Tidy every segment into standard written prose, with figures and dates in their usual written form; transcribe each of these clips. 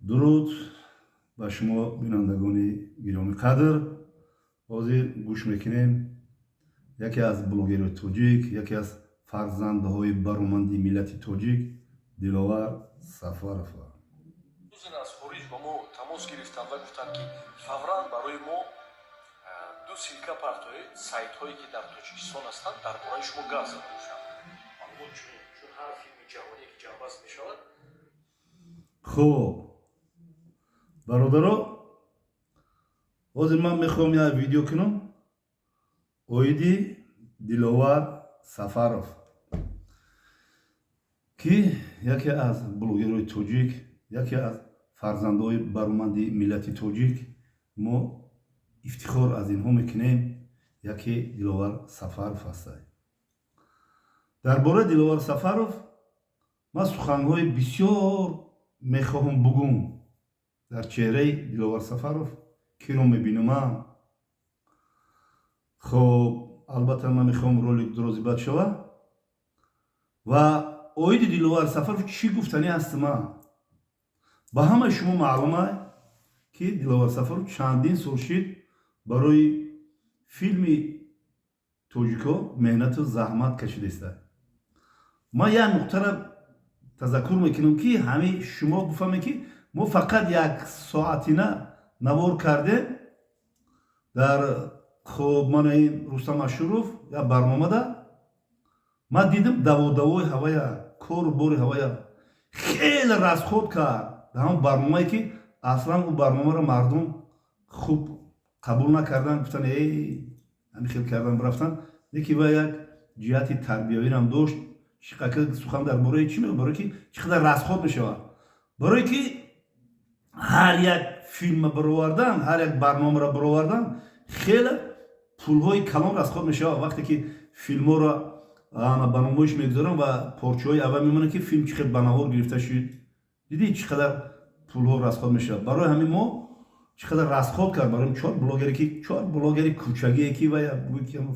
Дуруд ба шумо, бинандагони гиромӣ қадр. Ҳозир гӯш мекунем яке аз блогерои тоҷик, яке аз фарзандаҳои бароманди миллати тоҷик, Диловар Сафаров. Аз хориҷ ба мо тамос гирифтанд ва гуфтанд, ки фавран барои мо ду ссылка партоед, сайтҳое ки дар Тоҷикистон ҳастанд, дар бораи шумо гап зада бошанд. Маълумот чунин, чун ҳар филми ҷаҳоние ки ҷамъбаст мешавад. Хуб, бародаро, ҳозир ман мехоҳам як видео кунам оиди Диловар Сафаров, ки яке аз блогерои тоҷик, яке аз фарзандҳои бароманди миллати тоҷик, мо ифтихор аз инҳо мекунем, яке Диловар Сафаров ҳастад. Дар бораи Диловар Сафаров ман суханҳои бисёр мехоҳам бугум. Дар чеҳраи Диловар Сафаров киро мебинам? Хоб, албатта, ман мехоҳам ролик дурозӣ бад шава. Ва оиди Диловар Сафаров чӣ гуфтанӣ ҳастам? Ман ба ҳамаи шумо маълума, ки Диловар Сафаров чандин сол шид барои филми тоҷико меҳнату заҳмат кашидаиста. Ман як нуқтара тазаккур мекунам, ки ҳамин шумо бифаҳмед, ки мо фақат як соатина навор кардем дар, хоб, мана ин Рустам Ашуров як барномада ман дидам, даводавои ҳавая, кору бори ҳавая хеле расход кард дар ҳамон барномае, ки аслан ӯ барномаро мардум хуб қабул накардан, гуфтан: «Эй, ҳамин хел кардан рафтан». Леки ва як ҷиҳати тарбиявирам дошт. Сухан дар бораи чӣ мегӯ? Барое ки чӣ қадар расход мешавад, барое ки ҳар як филмро баровардан, ҳар як барномаро баровардан, хеле пулҳои калон расход мешавад. Вақте ки филмҳоро ба намоиш мегузорам ва порчаҳои аввал мемонад, ки филм чӣ хел ба навор гирифта шуд, дидӣ, чӣ қадар пулҳо расход мешавад. Барои ҳамин мо чӣ қадар расход кард барои чор блогере, ки чор блогери кӯчагие, ки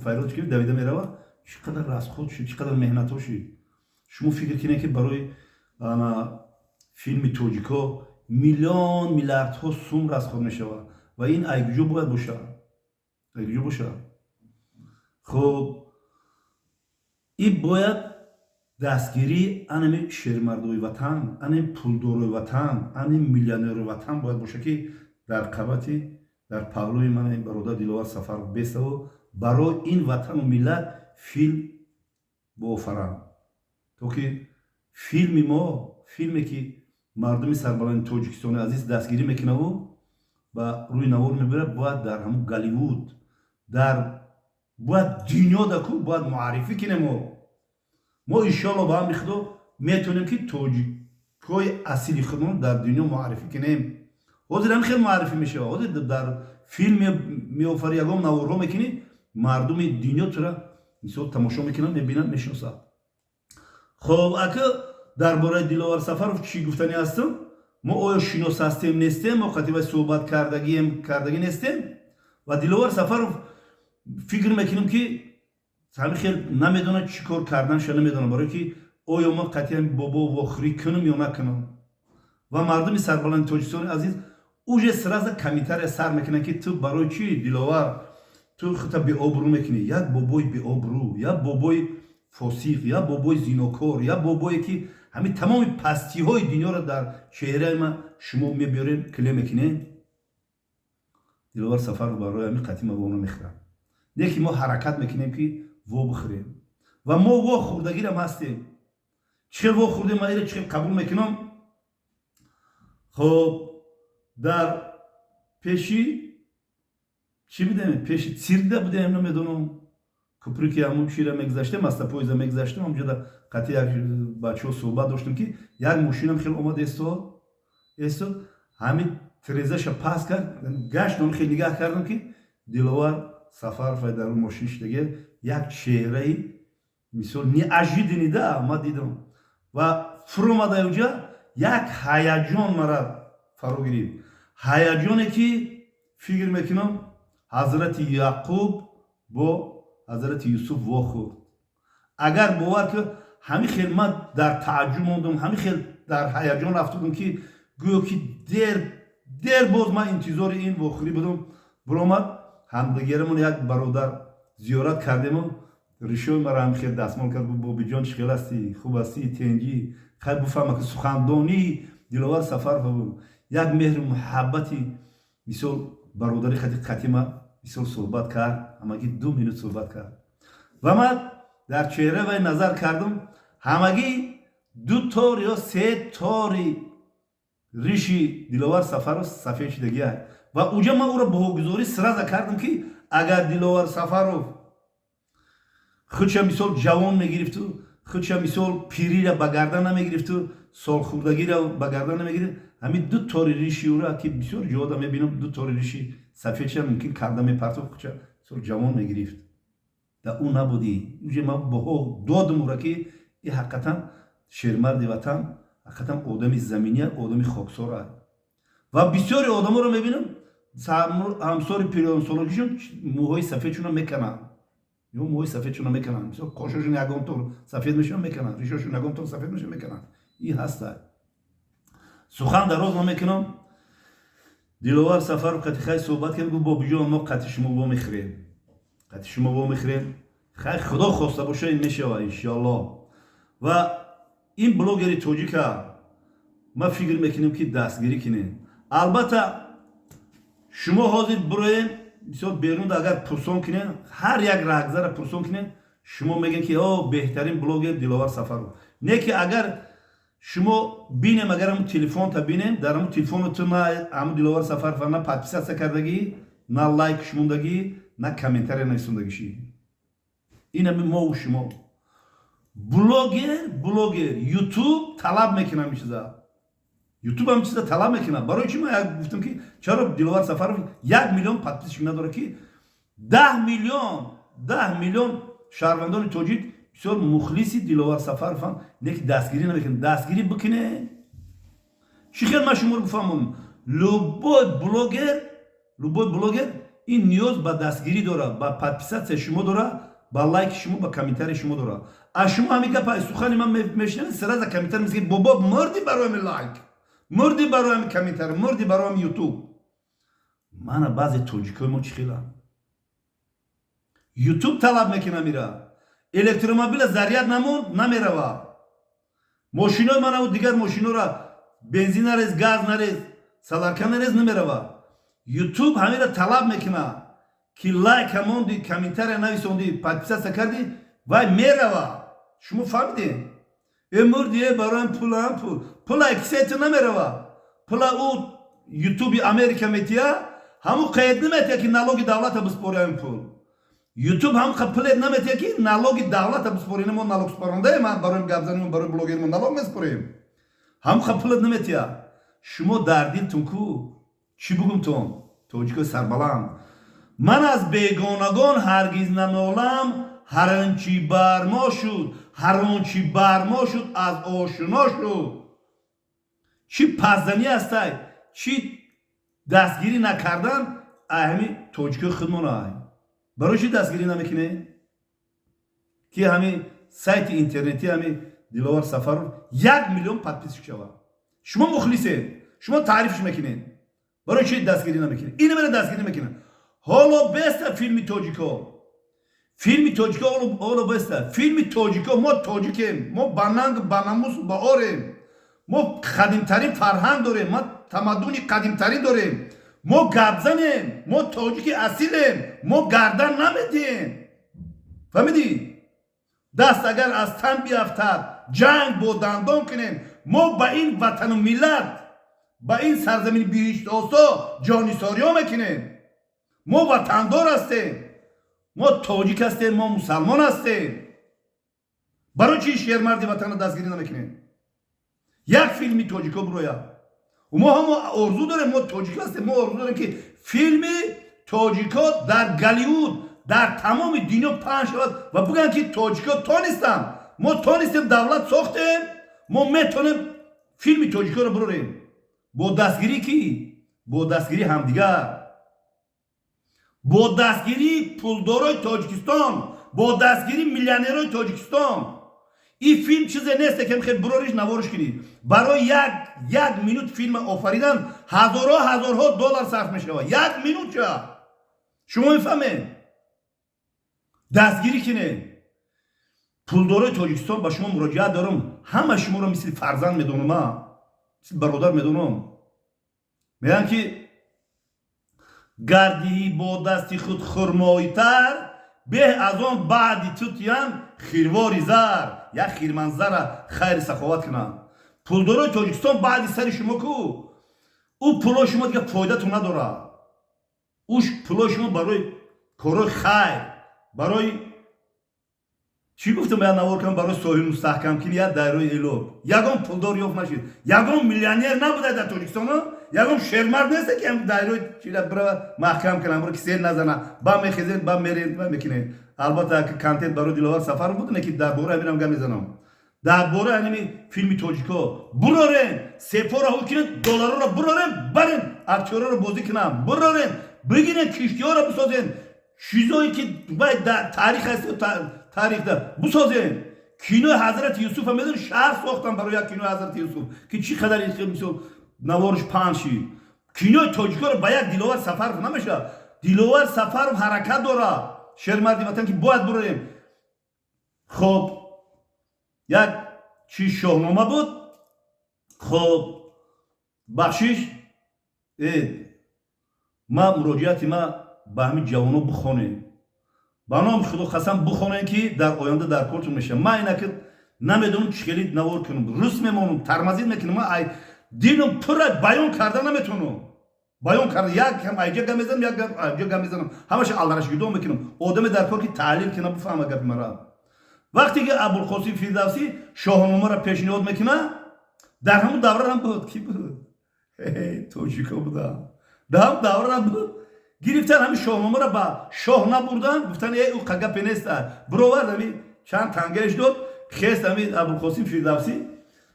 файрод ки давида меравад, чӣ қадар расход шуд, чӣ қадар меҳнатҳо шуд. Шумо фикр кунед, ки барои филми тоҷико миллион миллиардҳо сум расход мешавад ва ин айгуҷо бояд бошад, айгуҷо бошад? Хуб, ин бояд дастгирии анами шермардои ватан, анами пулдорои ватан, анами миллионерои ватан бояд бошад, ки дар қабати, дар паҳлӯи ман ин бародар Диловар Сафаров беставу барои ин ватану миллат филм боофаранд, то ки филми мо, филме ки мардуми сарбаланди Тоҷикистони азиз дастгирӣ мекунаву ба рӯи навор мебарад, бояд дар ҳамун Голливуд, дар бояд дунё даку бояд муаррифӣ кунем. Мо иншоалло ба амри Худо метавонем, ки тоҷикҳои асили худмон дар дунё муаррифӣ кунем. Ҳозир ҳам хел муаррифӣ мешавад. Ҳозир дар филм меофарӣ, ягон наворҳо мекунӣ, мардуми дунё тура мисол тамошо мекунанд, мебинанд, мешиносанд. Хоб, ака, дар бораи Диловар Сафаров чӣ гуфтанӣ ҳастам? Мо оё шинос ҳастем, нестем? Мо қатибай суҳбат кардагием, кардагӣ нестем. Ва Диловар Сафаров, фикр мекунем, ки ҳамин хел намедонад, чӣ кор карданша намедонад, барое ки оё мо қатъиян бобо вохӯрӣ кунам ё накунам. Ва мардуми сарбаланди Тоҷикистони азиз уже сразу комментария сар мекунанд, ки ту барои чӣ, Диловар, ту хута беобрӯ мекунӣ? Як бобои беобрӯ, як бобои фосиқ, як бобои зинокор, як бобое ки ҳамин тамоми пастиҳои дунёро дар чеҳраи ма шумо мебиёрем, клей мекунем. Диловар Сафаров барои ҳамин қатъи ма во намехӯрам, не ки мо ҳаракат мекунем, ки во бихӯрем, ва мо во хӯрдагирам ҳастем. Чӣ хел во хӯрдем, ма иро чӣ хел қабул мекунам? Хоб, дар пеши чӣ будем, пеши циркда будем, намедонам, куприки ҳамун чира мегузаштем, аста поезда мегузаштем, ҳамҷода қатъи як бачаҳо суҳбат доштем, ки як мошинам хел омад, эстод, эстод, ҳамин тирезаша паст кард, гаштам, хел нигаҳ кардам, ки Диловар Сафаров дар он мошин шидаге. Як чеҳраи мисол неожиданный да ма дидам ва фуромада уҷа, як ҳаяҷон мара фаро гирифт, ҳаяҷоне ки фикр мекунам, Ҳазрати Яқуб бо Ҳазрати Юсуф вохӯрд. Агар бовар ки, ҳамин хел ман дар тааҷҷуб мондам, ҳамин хел дар ҳаяҷон рафтудам, ки Гӯё ки дер дер боз ман интизори ин вохӯрӣ будам. Биромад, ҳамдигарамон як бародар зиёрат кардему, ришои маро ҳам хел дастмол кард. Гуфт: «Бобиҷон, чӣ хел ҳастӣ? Хуб ҳастӣ? Тенҷӣ?» Хай, буфаҳма, ки сухандонии Диловар Сафаров буд. Як меҳру муҳаббати, мисол, бародари хати қатима, мисол, суҳбат кард. Ҳамагӣ 2 минут суҳбат кард ва ман дар чеҳра вай назар кардам: ҳамагӣ ду тор ё се тори риши Диловар Сафаров сафед шудагиа. Ва уҷа ман ӯро баҳогузорӣ сразу кардам, ки агар Диловар Сафаров худша, мисол, ҷавон мегирифту, худша, мисол, пирира ба гардан намегирифту, солхӯрдагиро ба гардан намегирифт, ҳамин ду тори риши ӯра, ки бисёр ҷода мебинам, ду тори риши сафедша мумкин карда мепартофт, худша, мисол, ҷавон мегирифт. Да ӯ набудӣ. Уҷа ман баҳо додам ӯра, ки и ҳақиқатан шермарди ватан, ҳақиқатан одами заминия, одами хоксора. Ва бисёри одаморо мебинам, ҳамсори пиронсолагишон мӯҳои сафедшона мекананд ё мӯҳои сафедшона мекананд. Мисол, қошошон ягон тор сафед мешавад, мекананд, ришошон ягон тор сафед мешавад, мекананд. И ҳаста. Сухан дароз намекунам. Диловар Сафаров қати хай суҳбат кардем. Гуфт: «Бобиҷон, мо қати шумо вомехӯрем, қати шумо вомехӯрем». Хай, Худо хоста боша, ин мешава, иншоалло. Ва ин блогери тоҷика ма фикр мекунем, ки дастгирӣ кунем. Албатта, шумо ҳозир бироем, мисол, берунда агар пурсон кунем, ҳар як раҳгузара пурсон кунем, шумо мегӯем, ки о, беҳтарин блогер Диловар Сафаров. Не ки агар шумо бинем, агар ҳамун телефонта бинем, дар ҳамун телефону ту на ҳамун Диловар Сафарова на подписаться кардагӣ, на лайк шумондагӣ, на комментария нависондагишӣ. Ин ҳами мову шумо блогер. Ютуб талаб мекунам ин чиза, Ютуб ҳам чиза талаб мекунад. Барои чи ман як гуфтам, ки чаро Диловар Сафаров 1 миллион подписчик надорад, ки 10 миллион, 10 миллион шаҳрвандони тоҷик бисёр мухлиси Диловар Сафарованд, не ки дастгирӣ намекунад. Дастгирӣ бикуне. Чӣ хел ман шуморо бифаҳмонам? Любой блогер, любой блогер ин ниёз ба дастгирӣ дорад, ба подписаться шумо дорад, ба лайки шумо, ба комментарии шумо дорад. А шумо ҳамин гапа, сухани ман мешунавед, сразу комментарий мезанед: «Бобо, мурдӣ барои лайк, мурдӣ барои ҳами комментарий, мурдӣ барои ҳами Ютуб». Мана баъзе тоҷикои мо чӣ хеланд. Ютуб талаб мекунам ира. Электромобила заряд намонд, намерава. Мошинои манаву дигар мошинора бензин нарез, газ нарез, солярка нарез, намерава. Ютуб ҳамира талаб мекуна, ки лайка монди, комментария нависонди, подписаться кардӣ, вай мерава. Шумо фаҳмидед? Э, мурди, э, бароям пулам, пул, пула кисаи ту намерава. Пула ӯ Ютуби Америка метия, ҳамун қайд наметия, ки налоги давлата биспори. Ҳамин пул Ютуб ҳам пулет наметия, ки налоги давлата биспори. Мо налог спорондаем, барои гапзаним, барои блогеримо налог меспорем. Ҳамун пулет наметия. Шумо дар дилтун ку, чӣ бугумтон, тоҷикои сарбаланд? Ман аз бегонагон ҳаргиз нанолам. Ҳар он чӣ бар мо шуд, ҳар он чӣ бар мо шуд, аз ошуно шуд. Чӣ пазданӣ ҳастай, чӣ дастгирӣ накардан ай ҳами тоҷикои худмон ай. Барои чӣ дастгирӣ намекунед, ки ҳами сайти интернетӣ, ҳами Диловар Сафаров 1 миллион подписчик шавад? Шумо мухлисед, шумо таърифш мекунед. Барои чӣ дастгирӣ намекунед? Ина мера дастгирӣ мекунад. Ҳоло беста филми тоҷико, филми тоҷико ҳоло беста филми тоҷико. Мо тоҷикем, мо ба нанг, ба намусу ба орем. Мо қадимтарин фарҳанг дорем, ма тамаддуни қадимтарин дорем. Мо гапзанем, мо тоҷики асилем, мо гардан намедиҳем. Фаҳмидӣ? Даст агар аз тан биафтад, ҷанг бо дандон кунем. Мо ба ин ватану миллат, ба ин сарзамини биҳиштосо ҷонисориё мекунем. Мо ватандор ҳастем, мо тоҷик ҳастем, мо мусалмон ҳастем. Барои чи шермарди ватанро дастгирӣ намекунем? Як филми тоҷико бирояд. Мо ҳамо орзу дорем. Мо тоҷик ҳастем, мо орзу дорем, ки филми тоҷико дар Голливуд, дар тамоми дунё паҳн шавад ва бигӯянд, ки тоҷико тонистанд, мо тонистем, давлат сохтем, мо метонем филми тоҷикоро бирорем. Бо дастгирӣ кӣ? Бо дастгирии ҳамдигар, бо дастгирии пулдорои Тоҷикистон, бо дастгирии миллионерои Тоҷикистон. Ин филм чизе несте, ки хел бирориш, навориш кунӣ. Барои як минут филм офаридан ҳазорҳо, ҳазорҳо доллар сарф мешавад. Як минутча шумо мефаҳмед? Дастгирӣ кинед, пулдорои Тоҷикистон. Ба шумо муроҷиат дорам. Ҳама шуморо мисли фарзанд медонам, мисли бародар медонам. Мегӯям, ки гардиҳӣ бо дасти худ хурмоитар, беҳ аз он баъди тутиям хирвори зар. Як хирманзара хайри саховат кунанд пулдорои Тоҷикистон. Баъди сари шумо ку, ӯ пулои шумо дига фоидатон надорад. Ӯ пулои шумо барои корҳои хайр, барои чӣ гуфтам, я навор кунам, барои соҳил мустаҳкам кини, як дайрои элоб. Ягон пулдор ёфт нашид, ягон миллионер набуда дар Тоҷикистон, ягон шермард несте, ки дайрои чира бирава маҳкам кунам, ки сел назана. Ба мехезен, ба мерен, ба мекунен. Албатта, контент барои Диловар Сафаров буд, не ки дар бораи ҳаминам гап мезанам, дар бораи ҳамин филми тоҷико. Бурорен, сепора ҳу кунен, долларро бурорен, барен, актёрро бозӣ кунам, бурорен, бигирен, киштиҳоро бисозен, чизое ки вай таърих аст, таърихда бисозен. Кинои Ҳазрати Юсуфа медони, шаҳр сохтам барои як кинои Ҳазрати Юсуф, ки чӣ қадар мисол наворш паҳн шид. Кинои тоҷикоро ба як Диловар Сафаров намешавад. Диловар Сафаров ҳаракат дорад, шермарди ватан, ки бояд бурорем. Хоб, як чи Шоҳнома буд. Хоб, бахшиш, ма муроҷиати ма ба ҳамин ҷавоно: бихонем, ба номи Худо қасам, бихонем, ки дар оянда дар кортон мешавам. Ман инаки намедонам чӣ хели навор кунам, рус мемонам, тормозить мекунам. Ма ай дилам пурра баён карда наметавонам. Баён карда як кам айҷа гап мезанам, як гап айҷа гап мезанам, ҳамаша алдарашгидон мекунам. Одаме дар кор, ки таҳлил кунам, бифаҳма гапи мара. Вақте ки Абулқосим Фирдавсӣ Шоҳномаро пешниҳод мекунад, дар ҳамун даврарам буд, ки буд, тоҷико будам, дар ҳамун даврарам буд. Гирифтан, ҳамин Шоҳномаро ба шоҳ набурдан, гуфтан: «Э, ӯ гапе неста». Бировард, ҳами чанд тангаеш дод, хест ҳами Абулқосим Фирдавсӣ,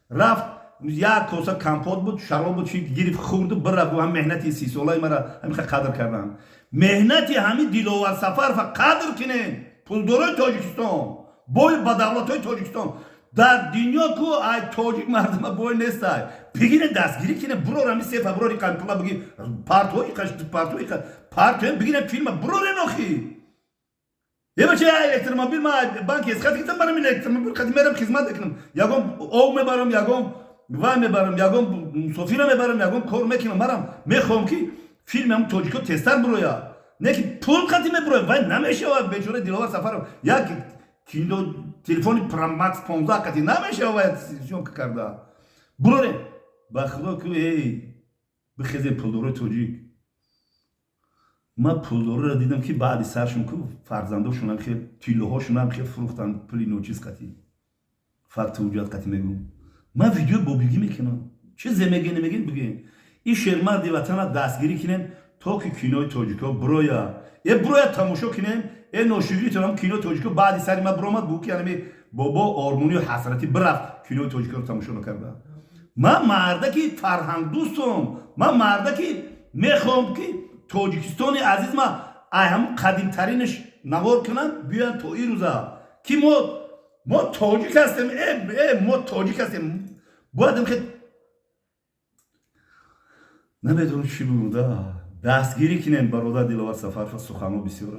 рафт, як коса компот буд, шароб буд, чи гирифт, хӯрду бирафт. Ҳам меҳнати 30-солаи мара ҳамиха қадр кардан. Меҳнати ҳамин Диловар Сафарова қадр кинен, пулдорои Тоҷикистон, бой ба давлатҳои Тоҷикистон. Дар дунё ку ай тоҷик мардума бой нестай. Бигире, дастгирӣ кине, бурор ҳами сефа, бурори пула биги, партои партои партоем, бигире, филма бурорен. Охи, ебача, электромобил ма банки эсхат гирифтам, барам электромобил қати мерам, хизмат мекунам, ягон ов мебарам, ягон вай мебарам, ягон мусофира мебарам, ягон кор мекунам. Марам мехоҳам, ки филми ҳам тоҷико тезтар буроя, не ки пул қати мебуроя, вай намешавад. Бечора Диловар Сафаров як кино телефони Промакс 15 қати намешавад съёмка карда. Буроре, ба Худо ку, эй, бихезе, пулдорои тоҷик. Ман пулдороро дидам, ки баъди саршон ку фарзандошонам хел тиллоҳошонам хел фурӯхтан пули ночиз қати. Факту ҳуҷҷат қати мегӯм. Ман видеои бобигӣ мекунам. Чизе меге, немеге, бигем. Ин шермарди ватана дастгирӣ кинем, то ки кинои тоҷико буроя, э буроя, тамошо кинем. Э, ношукритонам, кинои тоҷико баъди сари ма буромад, бу ки янами бобо ормонию ҳасратӣ бирафт, кинои тоҷикоро тамошо накарда. Ман мардаки фарҳангдӯстом, ман мардаки мехоҳам, ки Тоҷикистони азиз ма ай ҳамун қадимтаринаш навор кунам, биёян то ин рӯза, ки мо тоҷик ҳастем. Э, мо тоҷик ҳастем, бояд хе намедонам чӣ буда. Дастгирӣ кинем бародар Диловар Сафаров. Суханҳо бисёр.